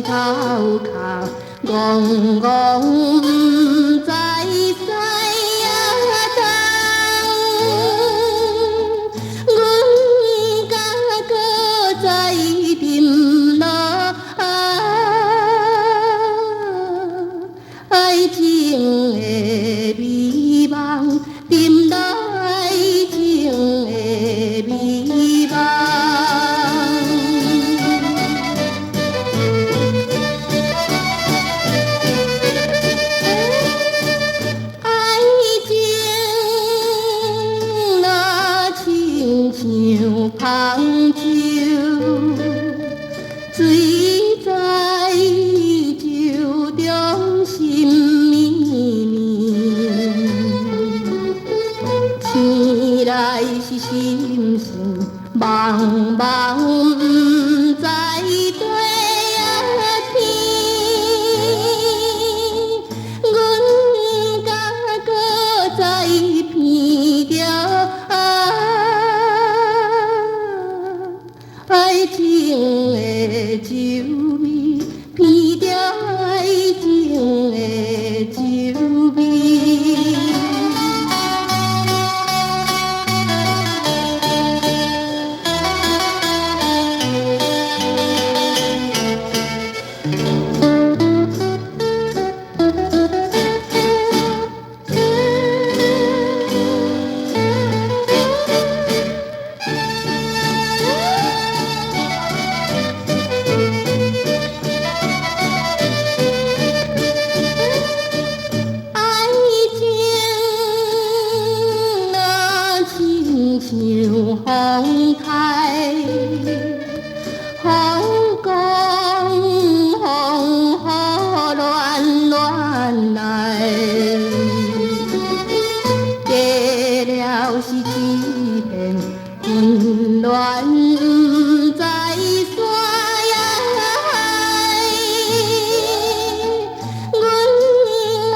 頭殼，戇戇毋知西東。阮敢閣再沉落愛情的美夢，沉落愛情的美夢。愛情若親像芳洲，水在酒中心綿綿，醒來是心神茫茫，毋知對天。阮敢閣再闻著愛情的酒味，闻著愛情的酒味。愛情若親像風台，風狂風雨亂亂來，過了是一片混亂，毋知山海。阮願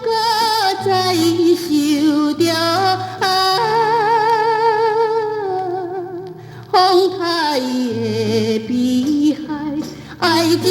閣再受著風台的悲哀，愛情。